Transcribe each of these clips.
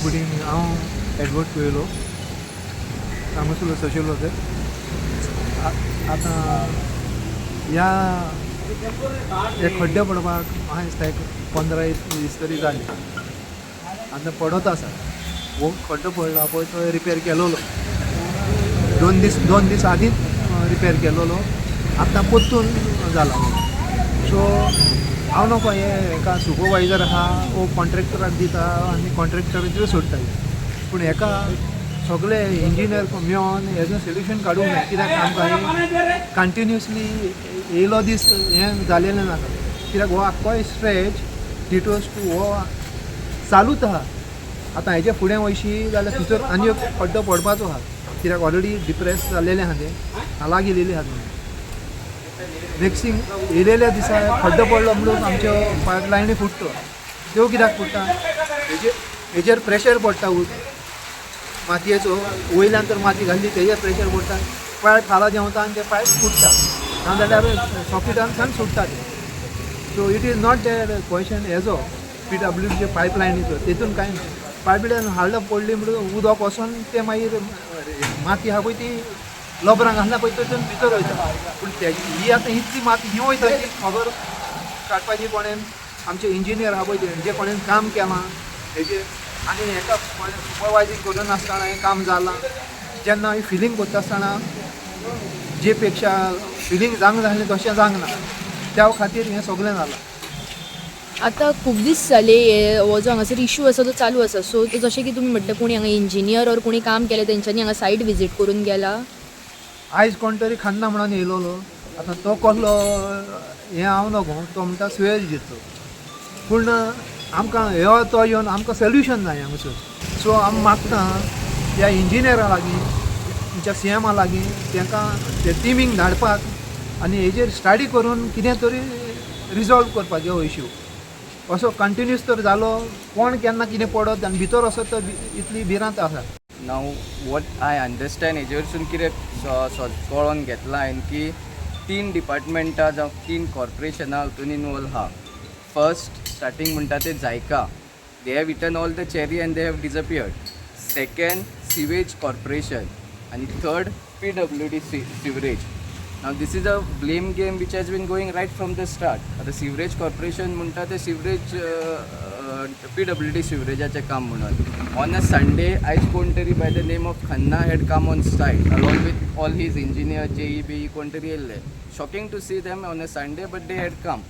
Good evening. हांव Edward कुयलो, हांगासरलो social worker. आतां ह्या हे खड्डे पडपाक म्हाका दिसता एक 15 दीस तरी जाले. आतां पडत आसा. हो खड्डो पडला पळय, तो रिपेर केलोलो 2 दीस, 2 दीस आदींच रिपेर केलोलो. आतां परतून जाला. सो हांव नको हे हेका सुपरवायजर आहा वो कॉन्ट्रॅक्टराक दिता आनी कॉन्ट्रॅक्टराचेर सोडटा. पूण हेका सगळे इंजिनियर मेळोन हेजो सोल्युशन काडूंक जाय, कित्याक आमकां हे कंटिन्युअसली येयलो दीस हें जालेलें नाका, कित्याक हो आख्खोय स्ट्रेच टिटोस टू हो चालूच आहा. आतां हेजे फुडें वयशी जाल्यार थंयसर आनी एक खड्डो पडपाचो आहा, कित्याक ऑलरेडी डिप्रेस जाल्लेलें आहा, तें खाला गेलेली आहा. नेक्स्ट थिंग, येयलेल्या दिसा खड्डो पडलो म्हणून आमच्यो पायप लायनी फुट्टा. त्यो कित्याक फुट्टा? हेजेर प्रेशर पडटा मातयेचो. वयल्यान तर माती घाल्ली, तेजेर प्रेशर पडटा, पायप खाला देंवता आनी ते पायप फुट्टा, नाजाल्यार सॉकेटान सुट्टा ते. So it is not that question हेजो पीडब्ल्यूडीचे पायप लायनीचो, तेतून कांय ना. पायप लायन हाडलं पडली म्हणून उदक वचोन ते मागीर माती आहा पळय, ती लोबरां घालना पळय, तितून भितर वयता. पूण तेजी ही आतां इतली माती ही वयता ती खबर काडपाची कोणेन? आमचे इंजिनियर आहा पळय, तेंचे कोणेन काम केलां हेजेर आनी हेका कोणें सुपरवायजींग करिनासतना हें काम जालां. जेन्ना हांवें फिलींग करता आसतना जे पेक्षा फिलींग जावंक जाय आसलें तशें जावंक ना, त्या खातीर हें सगळें जालां. आतां खूब दीस जाले हे हो जो हांगासर इशू आसा तो चालू आसा. सो जशें की तुमी म्हटलें, कोणी हांगा इंजिनियर ऑर कोणी काम केलें, तेंच्यांनी हांगा सायट विजीट करून गेला? आयज कोण तरी खन्ना म्हणून येयलोलो. आतां तो कसलो हें हांव नको. तो म्हणटा सुवेजीचो. पूण आमकां ह्यो तो येवन आमकां सोल्युशन जाय हांगासर. सो आमी मागता त्या इंजिनियरा लागीं, तुमच्या सीएमा लागीं, तांकां ते टिमींक धाडपाक आनी हेजेर स्टडी करून कितें तरी रिजॉल्व करपाचें हो इशू. असो कंटिन्यूस तर जालो, कोण केन्ना कितें पडत आनी भितर वचत तर इतली भिरांत आसा. नाव what I understand, हेजेवरसून कितें कळोन घेतलां हांवें की तीन डिपार्टमेंटां जावं तीन कॉर्पोरेशनां हितून इनवॉल्व आहा. फर्स्ट स्टार्टींग म्हणटा ते जायका. They have eaten all the cherry and they have disappeared. Second, sewage corporation आनी third, PWD sewerage. Now this is a blame game which has been going right from the start. आतां sewerage corporation म्हणटा ते sewerage, PWD सिवरेजाचें काम म्हणून. On a Sunday आयज कोण तरी by the name of Khanna had come on site along with all his engineer, JE BE कोण तरी येयल्ले. Shocking to see them on a Sunday, but they had come.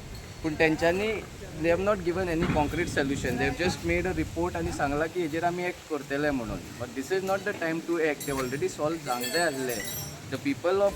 पूण तेंच्यांनी they have not given any concrete solution. They have just made a report आनी सांगलां की हेजेर आमी एक्ट करतले म्हणून. But this is not the time to act. ते ऑलरेडी सॉल्व जावंक जाय आसलें. The people of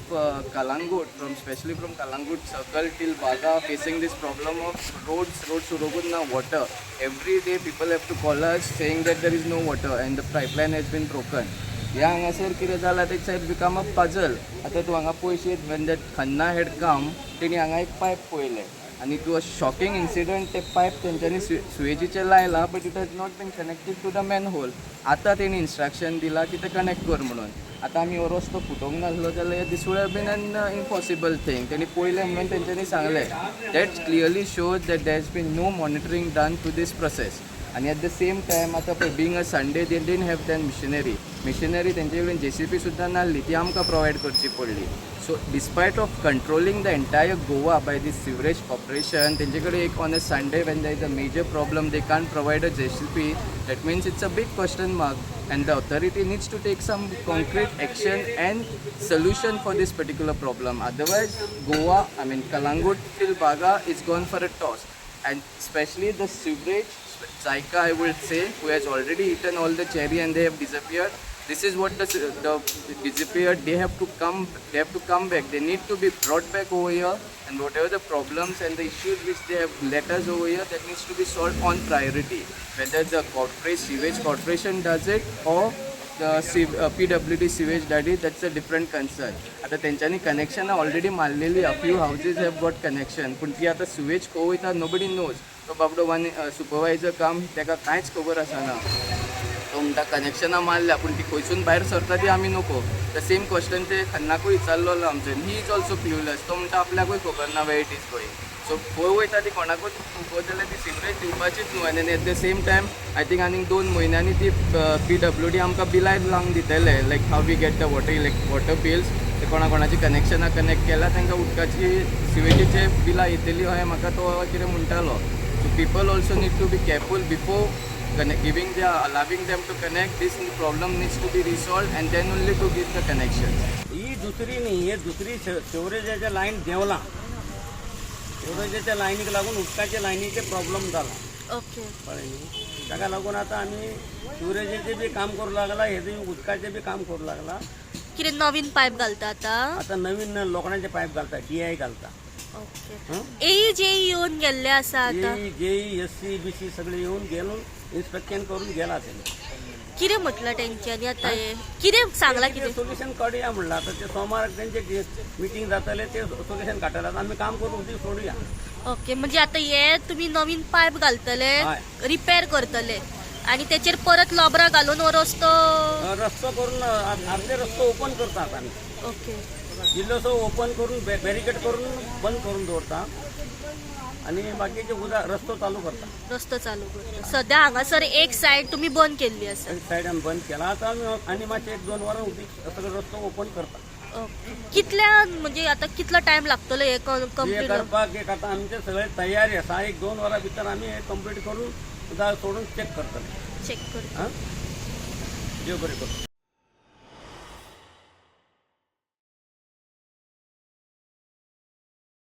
Kalangut, from especially from Kalangut Circle till Baga, are facing this problem of roads, roads उरोकूच ना, water. Every day people have to call us saying that there is no water and the pipeline has been broken. ह्या हांगासर कितें जालां, it's has become a puzzle. आतां तूं हांगा पळयशीत, when that Khanna had come, तेणी हांगा एक पायप पळयलें आनी it was shocking incident. ते पायप तेंच्यांनी सुवेजीचें लायलां, but it has not been connected to the manhole. आतां तेणी इन्स्ट्रक्शन दिलां की ते कनेक्ट कर म्हणून. आतां आमी हो रस्तो फुटोवंक नासलो जाल्यार this would have been an impossible thing. तेणी पळयलें म्हणून तेंच्यांनी सांगलें. That clearly shows that there has been no monitoring done to this process. आनी एट the same time आतां पळय, being a Sunday, they didn't have then machinery. Machinery तेंचे कडेन जेसीबी सुद्दां नासली, ती आमकां प्रोवायड करची पडली. So despite of controlling the entire Goa by this sewerage corporation, तेंचे कडेन एक on a Sunday when there is a major problem, they can't provide a JCB. That means it's a big question mark and the authority needs to take some concrete action and solution for this particular problem. Otherwise, Goa, I mean Kalangut till Baga is gone for a toss. And especially the sewerage, Zaika, I would say, who has already eaten all the cherry and they have disappeared. This is what the disappeared. They have to come. They have to come back. They need to be brought back over here. And whatever the problems and the issues which they have let us over here, that needs to be solved on priority. Whether the corporate sewage corporation does it or the PWD sewage that is, that's a different concern. आता तेंच्यांनी कनेक्शनां already मारलेली. A few houses have got connection, पूण ती आतां sewage खंय वयता, nobody knows. तो बाबडो वन सुपरवायजर काम, ताका कांयच खबर आसना. तो म्हणटा कनेक्शनां मारल्या, पूण ती खंयसून भायर सरता ती आमी नको. The same question ते खन्नाकूय विचारलेलो आमच्यान. He is also clueless. तो म्हणटा आपल्याकूय खबर ना where it is going. So खंय वयता ती कोणाकूच पळोवप जाल्यार ती सिवरेज दिवपाचीच न्हू. आनी at the same time I think आनीक 2 म्हयन्यांनी ती पीडब्ल्यूडी आमकां बिलाय लावन दितले, like how we get the water bills. ते कोणा कोणाची कनेक्शनां कनेक्ट केला, तांकां उदकाची सिवेजीचे बिलां येतली अशें म्हाका तो कितें म्हणटालो. So people also need to be careful before giving the allowing them to connect. This problem needs to be resolved and then only to give the connection. ही दुसरी न्ही, हे दुसरी सिवरेजाच्या लायन देंवला. सिवरेजाच्या लायनीक लागून उदकाच्या लायनीचे प्रॉब्लम जाला. कळ्ळें न्ही? ताका लागून आतां आमी सिवरेजाचें बी काम करूं लागला, हेजें उदकाचें बी काम करूं लागला. कितें नवीन पायप घालता आतां? आतां नवीन लोखणाचे पायप घालता, डीआय घालता. एई जेई येवन गेल्ले आसा आतां? जेई जेई एस सी बी सी सगळे येवन गेलो, इन्स्पेक्शन करून गेला तेणे. कितें म्हटलां तेंच्यांनी आतां? हें कितें सांगलां कितें? सोल्युशन काडुया म्हणलां. आतां ते सोमाराक तेंचे मिटींग जातले, ते सोल्युशन काडटले. आतां आमी काम करून उदीक सोडुया. ओके, म्हणजे आतां हे तुमी नवीन पायप घालतले, रिपेर करतले आनी तेचेर परत लोबरां घालून हो रस्तो रस्तो करून अर्दे रस्तो ओपन करतात आमी. इल्लोसो ओपन करून बॅरिकेड करून बंद करून दवरता आनी बाकीचे उदक रस्तो चालू करता. रस्तो चालू करता. सद्या हांगासर एक सायड तुमी बंद केल्ली आसा. एक सायड आमी बंद केला. आतां आमी आनी मातशे 1-2 वरां उदीक सगळो रस्तो ओपन करता. ओके, कितल्या म्हणजे आतां कितलो टायम लागतलो हे हे कंप्लीट? करपाक एक आतां आमचे सगळे तयारी आसा. 1-2 वरां भितर आमी हे कंप्लीट करून उदक सोडून चॅक करतले. चेक करता. आं, देव बरें करूं.